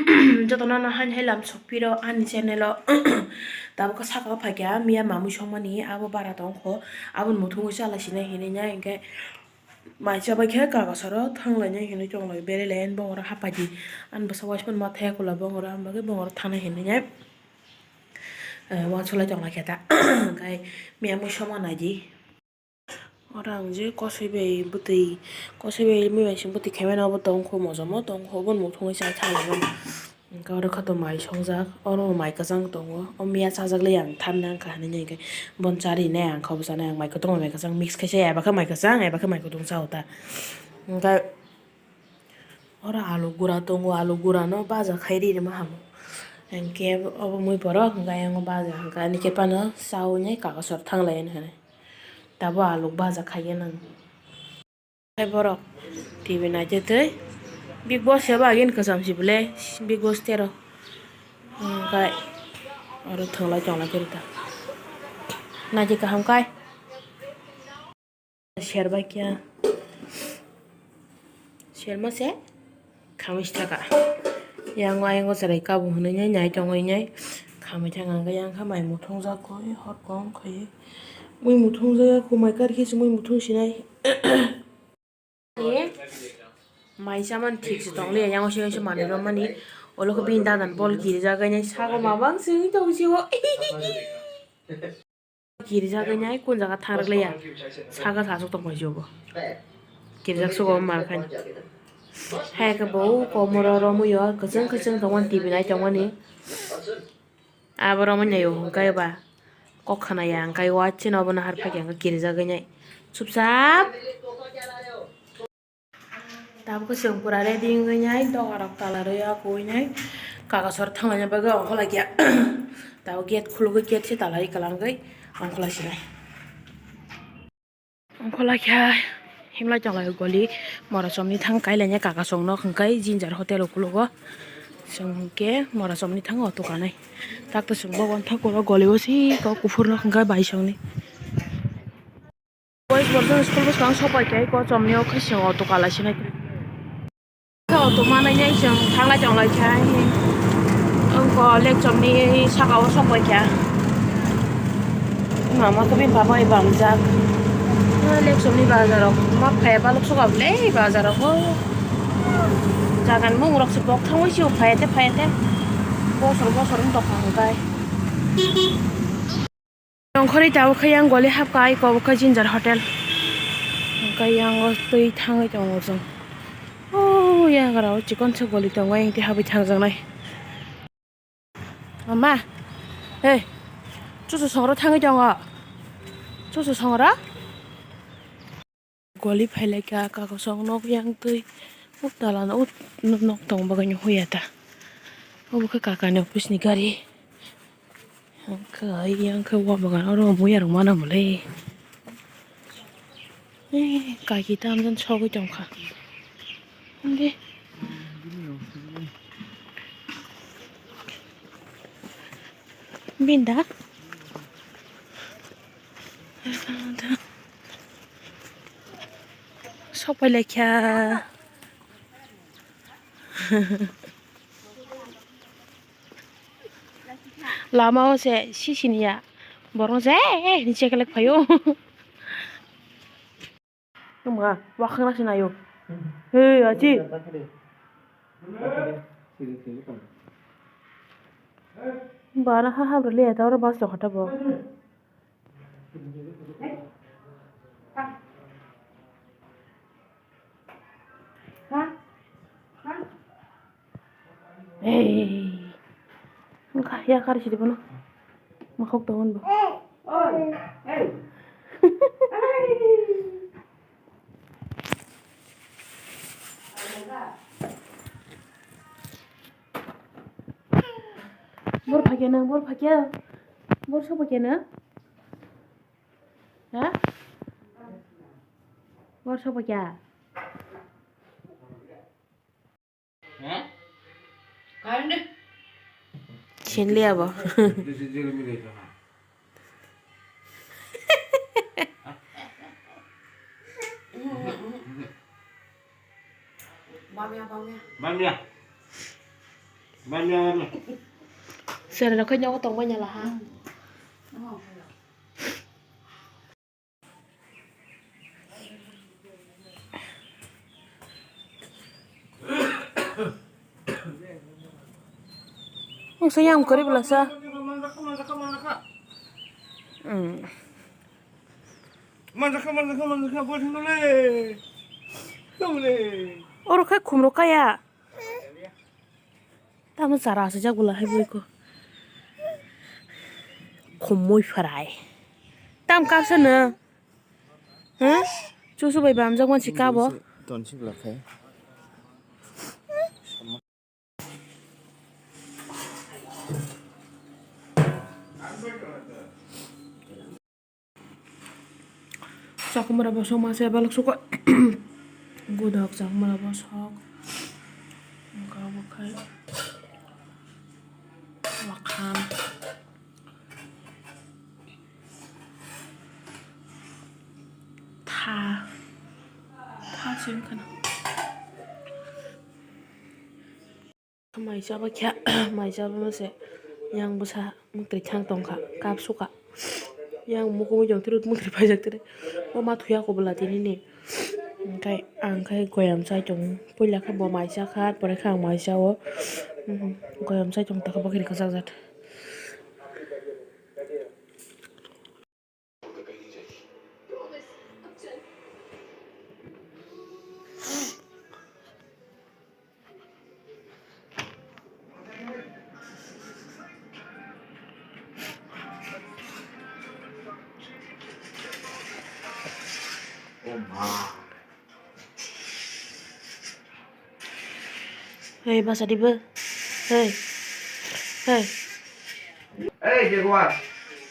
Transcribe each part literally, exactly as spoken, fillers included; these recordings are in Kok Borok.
Jotono no haini hai lam sokphiro ani channel o. Tabuk khe saka o phaikha miya mamui songmani abo bara tongkho, aboni muthungwi chala sinai hinwi nai hinkhe mai chabai khe kagasaro thanglainai hinwi tonglai berelai ani bongoro hapaidi ani bwsa waismani ma thaya kula bongoro ani bagwi bongoro thanai hinwi nai. Eh, uansuk lai tongla khe ta. Hwnkhe miya mui soma naidi. Oro ang je kosoi bai bwtwi, kosoi bai mui bai se bwtwi khaimani obo tongkho, mojomo tongkho, oboni muthungwi chai thanglai mano. Hwnkhe oro khe to mai songjak, oro mai kwchang tongo, o miya chajak le ang thanna wngkha hinwi hwnkhe bon chari nai ang kha, obo chanai ang mai kwthwng bai mai kwchang mix khaisa, eba khe mai kwchang, eba khe mai kutung cha o ta. Hwnkhe Oro alu gura tongo, alu gura no baja khai ri rima hamo. Hwnkhe obo mui borok hwnkhe ayang o baja hwnkhe ani khe phano chaui nai kagasor thanglai hinwi. Tabuk alu baja khai ya nang. Hai borok T V naitwi twi Big Boss se ba agini kwcham si bwle Big Boss tero. Hwnkhe oro thwnglai tonglai khe rwkha. Naidi kaham kai. Serbai khe. Serma se khamwi sitaka. Yang o ayang o chwrai kabo hwnwi nai nai tongwi nai khamwi thangkha, hwnkhe yang kha mai muthung jak koi hor kong khai. Mui muthung jak ya, kumai kar khe se mui muthung sinai. Mai chamani thik se tong liya, yang o se manwi rw mani. Olo khe bini dadan bol kirijak nai sago mabang se wngwi tong si o. Kirijagwi nai kun jaga thang rwkliya. Saka sa aswk tong paisi obo. Kirijak sugo mar khai. Hai khe bo komoro romwi o kwchwng kwchwng tongmani T V nai tongmani. Abo romwi nai o hwnkhe ba kok khna ya hwnkhe o chini obo nahar phai khe hwnkhe kirijagwi nai. Chupchap. Tabuk khe chwng pura ready wngwi nai, doga rok tala rwya kuwi nai, kagasor thanglaina bagwi ongkholai khe. Tabuk gate khulugwi, gate se tala ri kwlangwi ongkholai sinai. Ongkholai khe himlai tonglai goli, mora chomni thang kailainai kagasong nok hwnkhe Ginger Hotel o kulugo. Chwng hwnkhe mora chomni thango auto kanai. Tak to chwng bobo thang kuro goli o si kok kuphur nok hwnkhe baisongni. Boys borjong school bwskang sok pai khe kochomni o khe chwng auto kalai sinai. Khe auto manai nai chwng thanglai tonglai khe. Wngkha lekchomni saka o sok pai khe. Mama khe bini baba bai bamjak. Lekchomni bazar o ma phai balok sok able bazar o. Jagan mung rok se bok thangwi se phai te phai te. Bosor bosor wng tong kha hwnkhe. Tongkhorwi tabuk khe yang goli hapkha, ai kobok khe Ginger Hotel. Hwnkhe yang o twi thangwi tongo chwng. O yagra o chikon se goli tongo, ayang twi habwi thangjaknai. Mama, hey, chuchu songra thangwi tongo. Chuchu songra. Goli phailaikha, kakosong nok yang twi, o dalano o nok tong bagwi nw huya ta. Obo khe kakani office ni gari. Hwnkhe yang khe o bagan oro muya rok mano mole. Kaki tam jani sogwi tongkha. Hwnkhe. Binda. Sok pai lai kha. Lama o se sisini ya. Borok se, eh, ni chekelek phaio. Wngma, wakhwna se naio. Hey, achi. Bara ha habra le ta oro bus rok kha ta bo. Hey. Wngkha, ya kari sidi bono. Makhok tongo bo. Bor phakya nang, bor phakya. Bor sok phakya nang. Ha? Bor sok phakya. Sinliya bo. Bamya, bamya. Bamya. Cherai rok khe nogo tongmani la ha. Ang sayang kwrwi bwlasa. Manjakha, manjakha, manjakha, bo thangno le. Thangno le. Oro khe khumrok kaya. Tamo chara asajak bwla hai bui ko. Khumui pharai. Tam kapsa no. Huh? Chusu bai bamjak mansi kabo. Tonsi bwla khai. Chakmara bosok masa balok suka. Godok chakmara bosok. Wngkha obo khai wakhan. Tha. Tha se wngkha na. Mai chaba khe, mai chaba mase yang bwsa muktrwi thang tongkha, kap suka. Yang mukumui jong tiri muktrwi paijak tiri. O ma thuya ko bwla tini ni. Hwnkhe ang khe goyam chai tongo. Puila khe bo mai chakha, pore khe ang mai chao. Mhm. Goyam chai tong takha bakiri kwchak jat. Hei, basa di bo. Hei. Hei. Hei, Jaguar.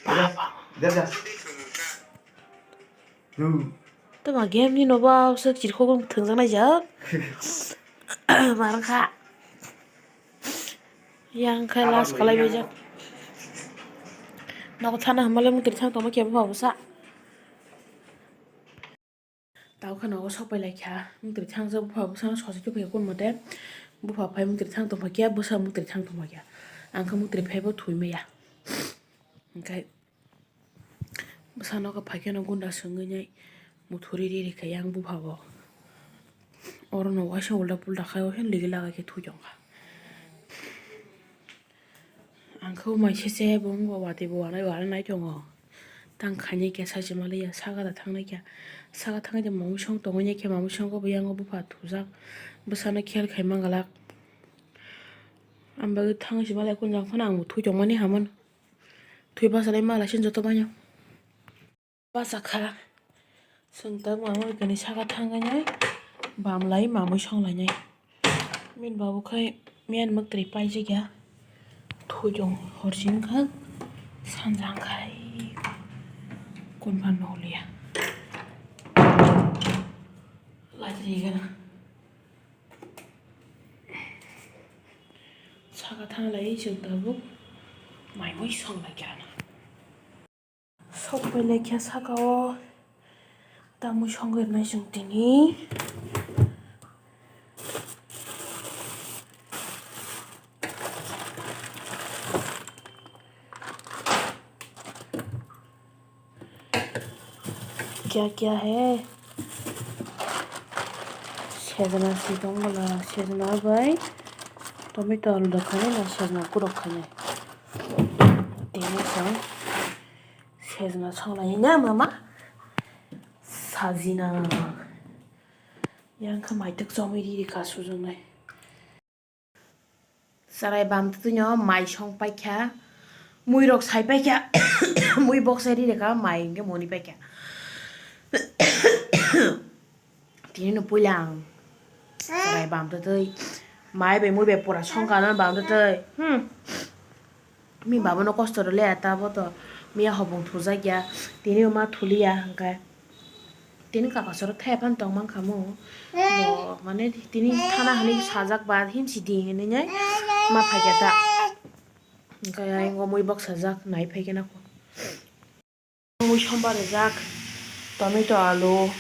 Papa. Jaga. Lu. Tama game ni noba usuk chirkhok thwngjak nai jak. Marang kha. Yang khai last kalai bai jak. Nogo thana hamale muktrwi thang tongma kebo pha bwsa. Tao khe nogo sok pai lai kha, muktrwi thang jak bupha bwsano sosi tubui kun mate, bupha phai muktrwi thang tongpha khe, bwsa muktrwi thang tongpha khe, ang khe muktrwi phai bo thwi maya. Hwnkhe bwsano khe phai kheno gunda swngwi nai muthuri ri ri kha yang bupha bo. Oro no waisa ulda pulda khai, waisa ligi lagai khe thwi tongkha. Ang khe mai se se bo wngbo watwi bo wanai wanai tongo. Tang khainai khe sai se maliya saka da thangnai khe. Saka thangwi de mamwi song tongwi nai khe mamwi song bo yang bupha thujak. Bwsano khel khai mangalak. Ang bagwi thangwi se malai kunjang phano ang bo thwi tongmani hamano. Thwi bachalai malai se joto baino. Bachakha. Chwng tabuk mamwi kani saka thangkhainai bamlai mamwi songlainai. Bini babu khai miyan mwktwi paijakya. Thujong horsing kha sanjang khai kunphan nokliya. Lajigana. Saka thanglai chwng tabuk maimui songlaikha. Sok pai lai kha saka o, tamui songwi rwnai chwng tini. Kya kya hai? Sejna si tong bwla, sejna bai tomato alu rok khainai na, sejna kurok khainai. Tini chwng sejna songlai na mama. Sajina. Yang kha maitwk chomwi ri ri kha sujaknai. Chwrai bam twtwino mai song paikha, mui rok sai paikha, mui bok sai ri rikha, mai hwnkhe moni paikha. Tini no puila ang chwrai bam twtwi, mai bai mui bai pura song kha no bam twtwi. Hmm. Mi baba no kosto rwle ta bo to miya hopung thujak ya, tini ma thuliya hwnkhe. Tini kakasoro thai phano tongmang kha mo. Bo mane tini thana hwnwi sajak ba himsi di hinwi nai ma phaikha ta. Hwnkhe ayang o mui bok sajak nai phaikhe nako. Mui sombar rijak, tomato, alu,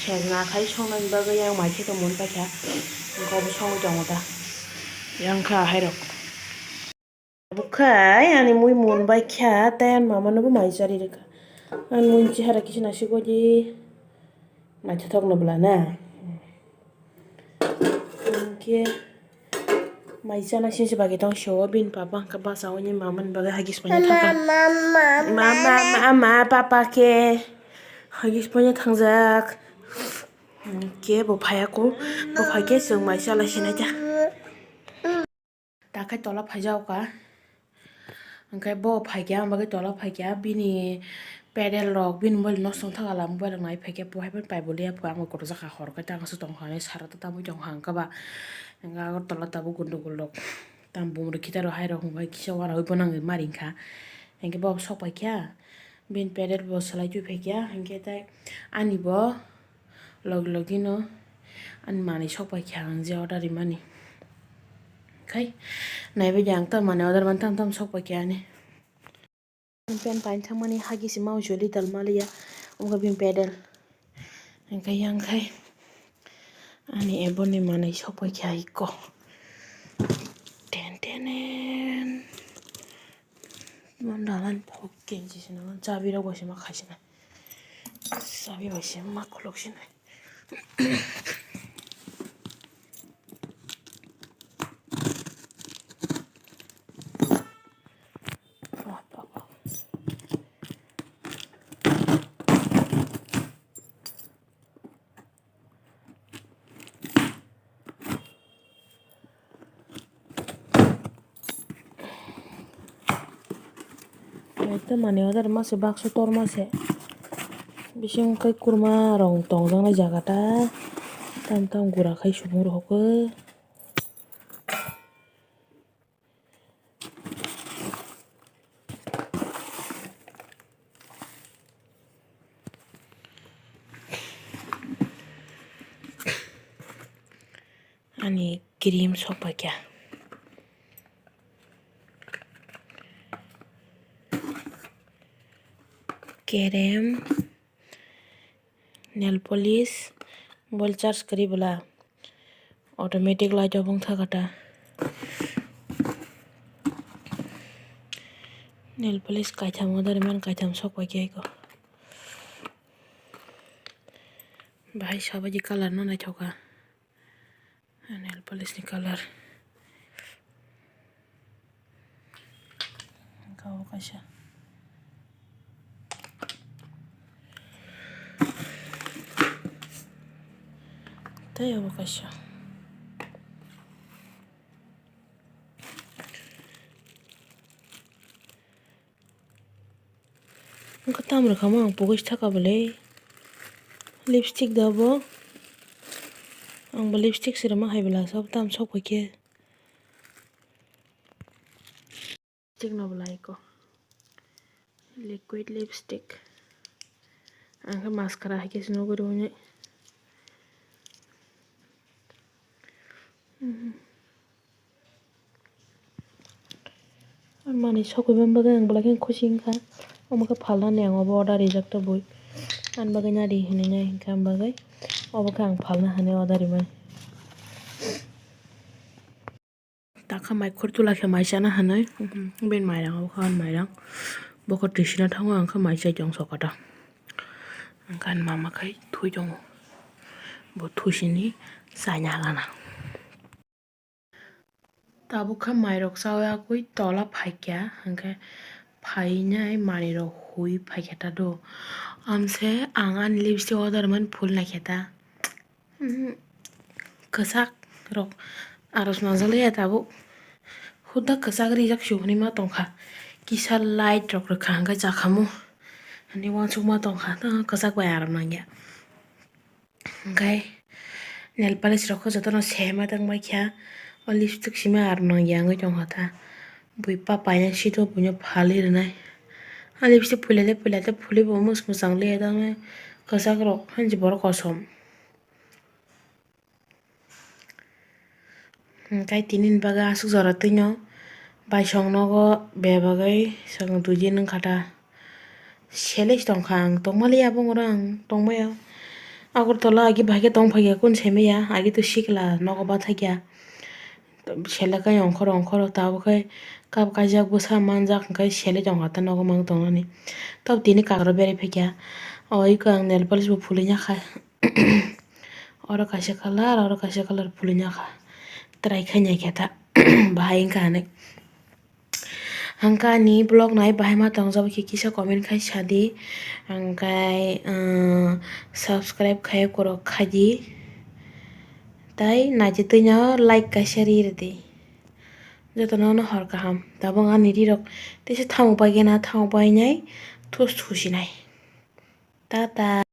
sejna khai songnani bagwi yang mai khe tongmani paikha. Hwnkhe obo songwi tongo ta. Yang kha hairok. Bukhai ani mui mun bai kha, tei ani mama no bo mai chari rwkha. Ani mui chihara kisa naisik bai di naithothok no bwla na. Hwnkhe mai chana sini se bagwi tong sio, bini papa hwnkhe basa oni mama ni bagwi hagis paina thangkha. Mama, mama, papa khe hagis paina thangjak. Hwnkhe bo phaiya kho, bo phaikhe chwng mai chala sinai ta. Takhai tola phaijago ka. Hwnkhe bo phaikha, ang bagwi tola phaikha, bini pedal rok, bini mobile nok song thangala, mobile rok nai phaikha, bo hai phano pai bo liya pho, ang bo kotor jakha hor khe, tang aswk tongkha hinwi sara ta tamwi tongkha, ang khe ba. Hwnkhe Agartala tabuk gundogol rok, tamo bumrok khitar rok hai rok hwnkhe kisa uanaui bo nangwi ma ringkha. Hwnkhe bo sok paikha, bini pedal bo swlai twi phaikha, hwnkhe tai ani bo. Logi logi no ani manwi sok pai kha ang je order rimani. Khai naibaidi ang tamo manwi order mani tamo tamo sok pai kha ani. Pen paina thangmani hagis se ma usually dal maliya, wngkha bini pedal. Hwnkhe yang khai ani eboni manwi sok pai kha ikko. Ten tenen. Mon dalan phok kenji sina, chabi rok bai se ma khai sina. Chabi bai se ma khuluk sina. Ekta manwi order ma se baksa tor ma se. Bising khe kurma rong tongjaknai jaga ta. Tam tam gura khai sumui rw khe. Ani cream sok pai kha. Kerem, nail polish, mobile charge kwrwi bwla. Automatic light o bwng thaka ta. Nail polish kaitham order man, kaitham sok pai khe eko. Bahai sabaidi colour no naithoka. Nail polish ni colour. Hwnkhe obo kaisa. Tei obo kaisa. Wngkha tam rwkha mo ang pogwi saka bwle. Lipstick da bo. Ang bo lipstick se rwma hai bwla sabo tam sok pai khe. Lipstick no bwla eko. Liquid lipstick. Ang khe mascara hai khe se nugwi rw hwnwi. Manwi sokwi man bagwi ang belai kheno khusi wngkha. Omo khe phalnani ang obo order rijak tubui. Ani bagwi nadi hinwi nai hinkhe ani bagwi obo khe ang phalna hinwi order rimani. Takha mai khurtula khe mai chana hinwi, bini mairang obo khe ani mairang. Bokhe twi sina thango, ang khe mai chai tong sokha ta. Ang khe ani mama khai thui tongo. Bo thui sini chaina gana. Tabuk khe mairok chaui agwi tola phaikha, hwnkhe phainai manwirok hui phaikha ta do. Amse ang ani lipstick order mani phul naikhe ta. Kwchak rok aro swnamjak liya tabuk. Huda kwchak rijak su hwnwi ma tongkha. Kisa light rok rwkha hwnkhe chakhamu hwnwi uansukma tongkha. Kwchak bai aro nangya. Hwnkhe nail polish rok khe jotono sema tongbaikha. O lipstick simi aro nangya wngwi tongkha ta. Bui pa paina sito buino phalwi rwnai. O lipstick phulele phulele phulwi bo mwch mwchang liya tangwi kwchak rok hanjak borok kosom. Hwnkhe tini ni bagwi aswk jora twino baisong nogo bebagwi swkang dui din wngkha ta. Sele se tongkha ang, tongmaliya bongoro ang tongmaya. Agartala agi bahai khe tongphaikha, kunu saimaya, agi to sikla nogo bathakya. Selek kai ongkhor ongkhor tabuk khe kap kaijak bwsa manjak hwnkhe selai tongkha ta nogo mang tongnani. Tabuk tini kakro berai phaikha. O iko ang nail polish bo phulwi nyakha. Oro kaisa colour, oro kaisa colour phulwi nyakha. Try khai naikhe ta. Bahai wngkha hinwi. Hwnkhe ani vlog nai bahai ma tongjak khe kisa comment khai sadi. Hwnkhe, ah, subscribe khai korok khaidi. Tai naitwi twino like kaisa ri rwdi. Jotono no hor kaham. Tabuk ani rirok teisa thamuk bai gana thamuk bai nai thus thusinai. Tata.